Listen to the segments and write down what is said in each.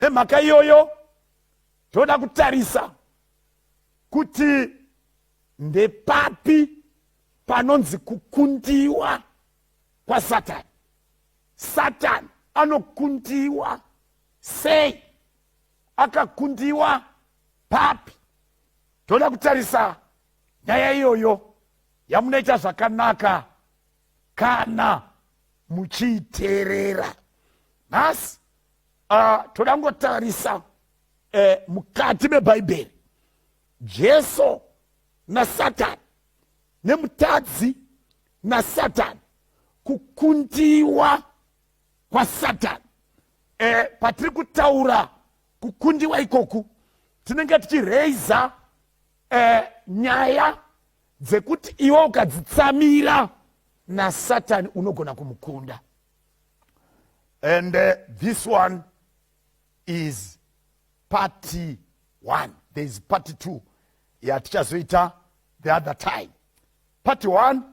Nemhaka iyoyo toda kutarisa kuti ndepapi panonzi kukundiwa kwaSatani. Satani anokundiwa sei? Akakundiwa papi? Toda kutarisa nyaya iyoyo yamunoita zvakanaka kana muchiiteerera nhasi. Toda kungotarisa mukati meBhaibheri, Jesu naSatani, nemutadzi naSatani, kukundiwa kwaSatani. Patiri kutaura kukundiwa ikoku, tinenge tichireiza nyaya dzekuti iwe ukadzitsamira naSatani unogona kumukunda. And this one is part one. There is part two yatichazoita the other time. Part one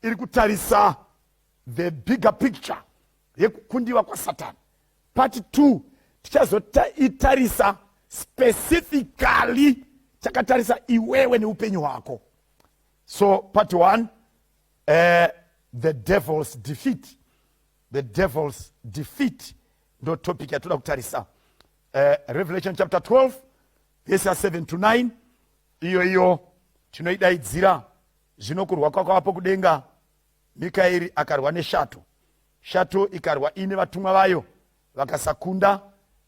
iri kutarisa the bigger picture yekukundiwa kwaSatani. Part two tichazoitarisa specifically takatarisa iwewe neupenyu hwako. So part one, the devil's defeat. The devil's defeat ndo topic yatoda kutarisa. Revelation chapter 12 verse 7 to 9, iyo iyo tinoidaidzira. Zvino kurwa kwakavapo kudenga. Mikaeri akarwa neshato, shato ikarwa ine vatumwa vayo, vakasakunda,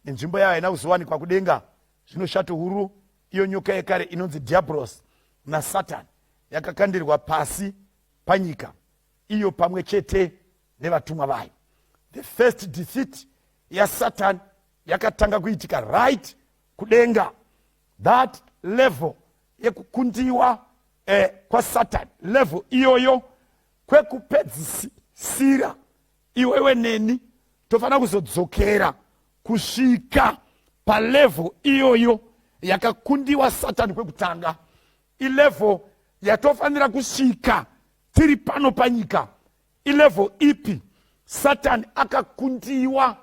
nenzvimbo yayo haina kuzowanikwa kudenga. Zvino shato huru, iyo nyoka yekare inonzi Dhiabhurosi naSatani, yakakandirwa pasi panyika, iyo pamwe chete nevatumwa vayo. The first defeat yaSatan yakatanga kuitika right kudenga. That level yekukundiwa kwaSatan, level iyoyo kwekupedzisira iwewe neni tofanira kuzodzokera kusvika palevel iyoyo yakakundiwa Satani kwekutanga. Ilevel yatofanira kusvika tiri pano panyika. Ilevel ipi? Satani akakundiwa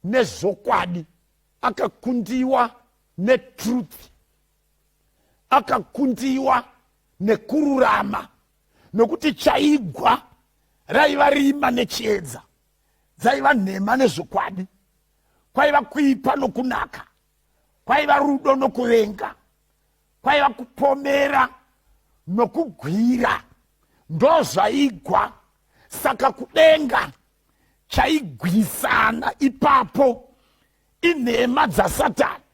nezvokwadi, akakundiwa netruth, akakundiwa nekururama, nokuti chaigwa raiva rima nechiedza, dzaiva nhema nezvokwadi, kwaiva kuipa nokunaka, kwaiva rudo nokuvenga, kwaiva kupomera nokugwira, ndozvaigwa. Saka kudenga chaigwisana ipapo inhema dzaSatani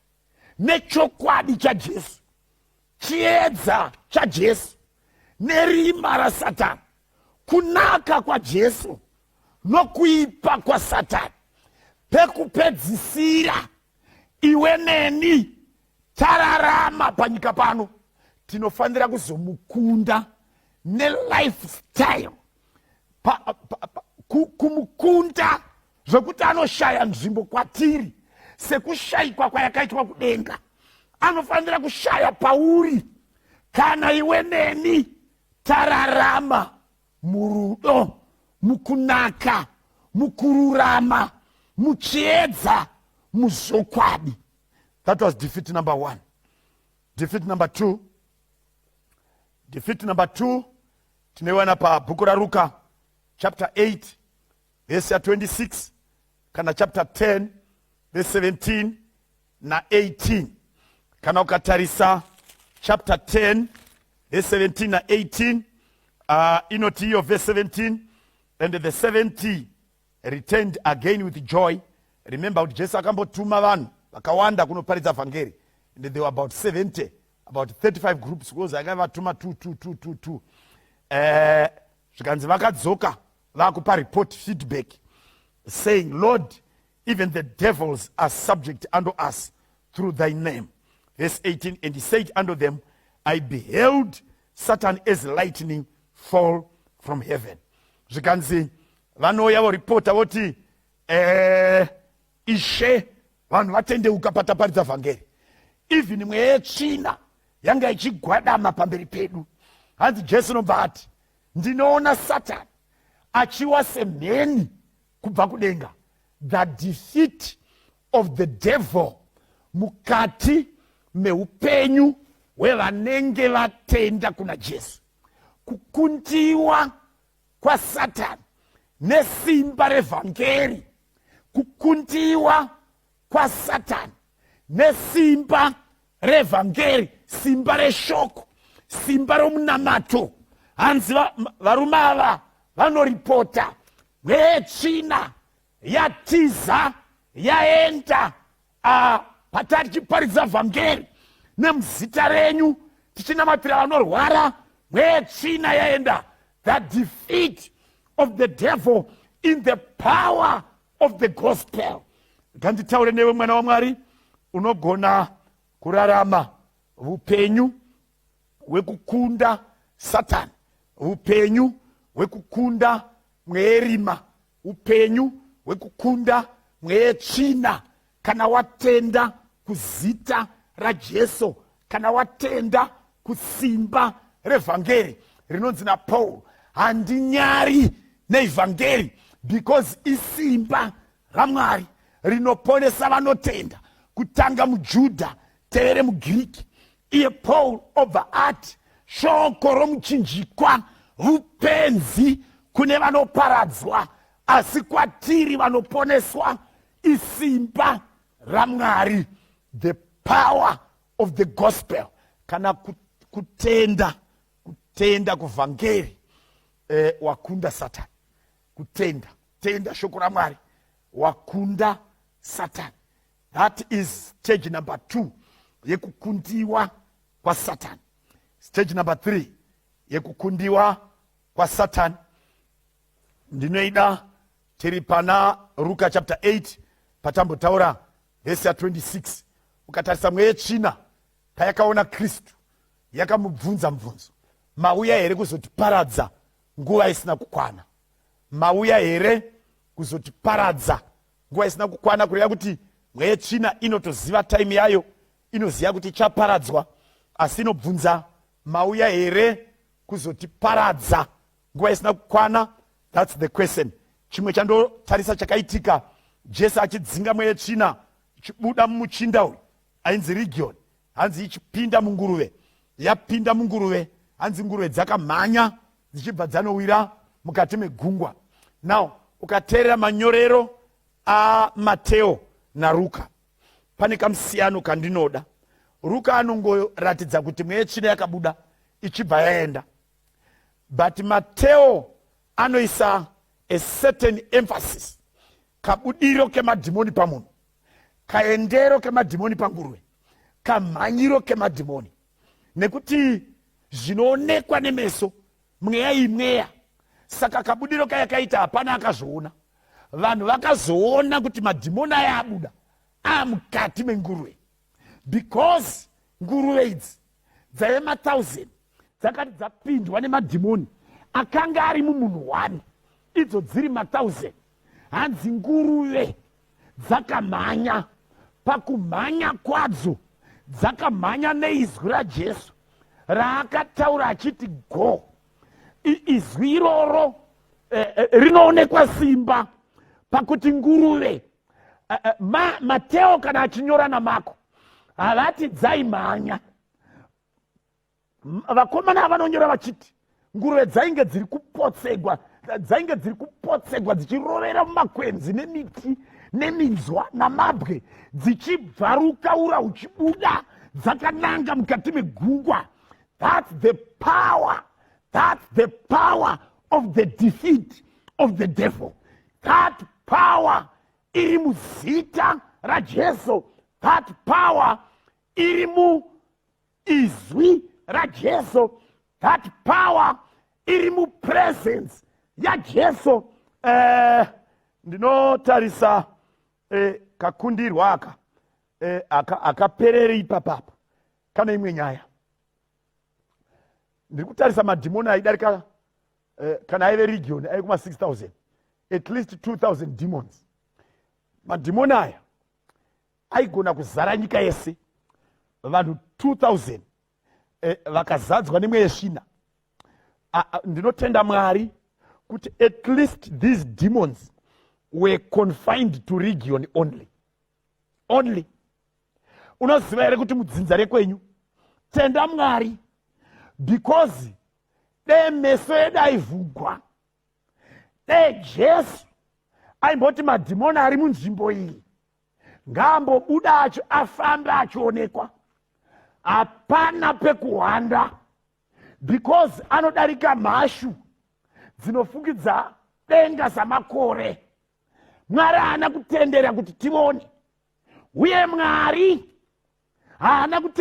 nechokwadi chaJesu, chiedza chaJesu nerima raSatani, kunaka kwaJesu nokuipa kwaSatani. Pekupedzisira iwe neni tararama panyika pano tinofanira kuzomukunda nelifestyle, kumukunda zvekuti anoshaya nzvimbo kwatiri sekushayikwa kwayakaitwa kudenga. Anofanira kushaya pauri kana iwe neni tararama murudo, mukunaka, mukururama, muchiedza, muzvokwadi. That was defeat number one. Defeat number two, defeat number two tinoiwana pabhuku raRuka chapter 8 verse ya26 kana chapter 10 verse 17 na18. Kana ukatarisa chapter 10 verse 17 na18, inoti iyo verse 17, "And the 70 returned again with joy." Remember kuti Jesu akambotuma vanhu vakawanda kunoparidza vhangeri, and they were about 70, about 35 groups, because akavatuma 2 2 2 2 2. Zvikanzi vakadzoka vakupa report, feedback, saying, "Lord, even the devils are subject unto us through thy name." Verse 18, "And he said unto them, I beheld Satan as lightning fall from heaven." Zvikanzi vanouya voripota voti, "Ishe, vanhu vatendeuka pataparidza vhangeri. Even mweya yetsvina yanga ichigwadama pamberi pedu." Hanzi Jesu nobva ati, "Ndinoona Satani achiwa semheni kubva kudenga." The defeat of the devil mukati meupenyu hwevanenge vatenda kuna Jesu. Kukundiwa kwaSatani nesimba revhangeri, kukundiwa kwaSatani nesimba revhangeri, simba reshoko, simba romunamato. Hanzi varume ava vanoripota mweetsvina yatiza yaenda. Patari tichiparidza vhangeri nemuzita renyu, tichinamatira vanorwara, mweetsvina yaenda. The defeat of the devil in the power of the gospel. Nganditaure newe, mwana waMwari, unogona kurarama upenyu hwekukunda Satani, upenyu hwekukunda mweerima, upenyu hwekukunda mweetsvina, kana watenda kuzita raJesu, kana watenda kusimba revhangeri rinonzi naPaul, "Handinyari neivhangeri, because isimba raMwari rinoponesa vanotenda, kutanga muJudha, tevere muGiriki." Iye Paul obva ati shoko romuchinjikwa upenzi kune vanoparadzwa, asi kwatiri vanoponeswa isimba raMwari. The power of the gospel. Kana kutenda kuvhangeri, wakunda Satani. Kutenda, tenda shoko raMwari, wakunda Satani. That is stage number two yekukundiwa kwaSatani. Stage number three yekukundiwa kwaSatani ndinoida tiri pana Ruka chapter 8, patambotaura vhesi ya26. Ukatarisa mweya yetsvina payakaona Kristu, yakamubvunza mubvunzo: "Mauya here kuzotiparadza nguva isina kukwana? Mauya here kuzotiparadza nguva isina kukwana?" Kureva kuti mweya yetsvina inotoziva time yayo, inoziva kuti ichaparadzwa, asi inobvunza: "Mauya here kuzotiparadza nguva isina kukwana?" That's the question. Chimwe chandotarisa chakaitika Jesu achidzinga mweya yetsvina ichibuda mumuchinda uyu ainzi Region, hanzi ichipinda munguruve. Yapinda munguruve, hanzi nguruve dzakamhanya dzichibva dzanowira mukati megungwa. Now, ukateerera manyorero aMateo naRuka, pane kamusiyano kandinoda. Ruka anongoratidza kuti mweya yetsvina yakabuda ichibva yaenda, but Mateo anoisa a certain emphasis: kabudiro kemadhimoni pamunhu, kaendero kemadhimoni panguruve, kamhanyiro kemadhimoni. Nekuti zvinoonekwa nemeso, mweya imweya, saka kabudiro kayakaita hapana akazvoona. Vanhu vakazoona kuti madhimoni aya abuda amukati menguruve, because nguruve idzi dzaive ma1000 dzakati dzapindwa nemadhimoni akanga ari mumunhu one, idzo dziri ma1000. Hanzi nguruve dzakamhanya. Pakumhanya kwadzo, dzakamhanya neizwi raJesu raakataura achiti, "Go." Izwi iroro rinoonekwa simba pakuti nguruve, Mateo kana achinyora naMako havati dzaimhanya. Vakomana vanonyora vachiti nguruve dzainge dziri kupotsegwa, dzainge dziri kupotsegwa dzichirovera mumakwenzi nemiti neminzwa namabwe, dzichibvaruka ura huchibuda, dzakananga mukati megungwa. That's the power. That's the power of the defeat of the devil. That power iri muzita raJesu. That power iri muizwi raJesu. That power iri mupresence yaJesu. Ndinotarisa kakundirwa aka akapereri ipapapa. Kana imwe nyaya ndiri kutarisa, madhimoni aidarika, kana aive region aive kuma 6000, at least 2000 demons. Madhimoni aya aigona kuzara nyika yese. Vanhu 2000 vakazadzwa nemweya yesvina. Ndinotenda Mwari kuti at least these demons were confined to region only. Only unoziva here kuti mudzinza rekwenyu, tenda Mwari, because dee meso edu aivhugwa, dee Jesu aimboti madhimoni ari munzvimbo iyi ngaambobuda acho afambe achionekwa, hapana pekuhwanda, because anodarika mhashu dzinofukidza denga samakore. Mwari haana kutendera kuti tione, uye Mwari haana kutendera.